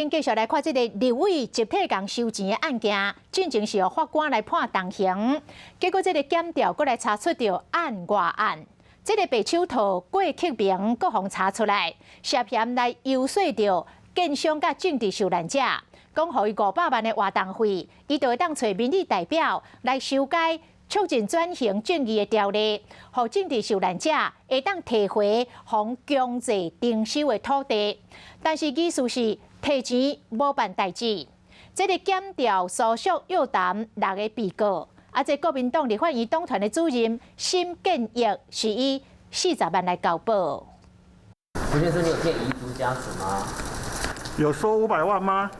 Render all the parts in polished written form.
親繼續來看這个立委集體共收錢的案件，進前是予法官來判重刑，結果這个檢調閣來查出著案外案，這个白手套郭克明閣予查出來，涉嫌來遊說著建商佮政治受難者，講予伊五百萬的活動費，伊就會當揣民意代表來修改促進轉型正義的條例，予政治受難者會當提回予強制徵收的土地，但是意思是提錢無辦代誌。這个檢調訴訟約談六个被告，啊，這國民黨立法院黨團的主任沈建益是以40萬來交保。胡先生，你有見遺族家屬嗎？有收500萬嗎？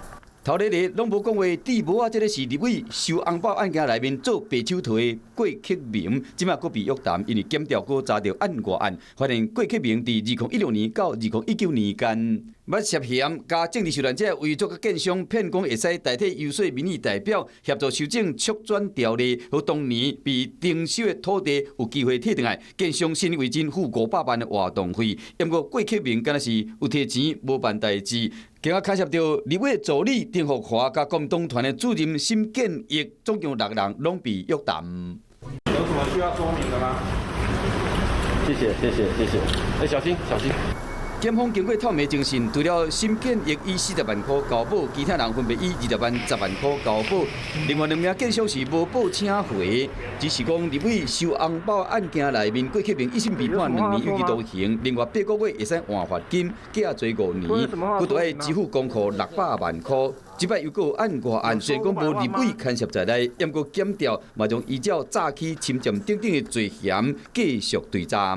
頭日日攏無講話，戴帽仔，這个是立委收紅包案件內面做白手套的郭克明，這馬閣被約談，因為檢調閣查著案外案，發現郭克明佇2016年到2019年間，捌涉嫌共政治受難者委託佮建商騙講會使代替遊說民意代表協助修正促轉條例，予當年被徵收的土地有機會提轉來，建商信以為真付500萬的活動費，毋過郭克明敢若是有提錢無辦代誌。今仔牽涉著立委助理丁福華佮國民黨團的主任沈建益，總共六人攏被約談。有什麼需要說明的嗎？謝謝謝謝謝謝，欸，小心小心。檢方經過透明偵訊，除了沈建益以40萬箍交保，其他人分別以20萬、10萬箍交保。另外兩名建商是無報請回，只是講立委收紅包案件內面，郭克明一審被判2年有期徒刑，另外8個月會使換罰金，加坐5年，閣著愛支付公庫600萬箍。這擺又閣有案外案，雖然講無立委牽涉在內，毋過檢調嘛將依照詐欺、侵佔等等的罪嫌繼續追查。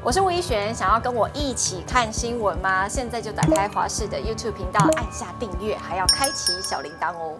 我是吳怡璇，想要跟我一起看新聞嗎？現在就打開華視的 YouTube 頻道，按下訂閱，還要開啟小鈴鐺哦。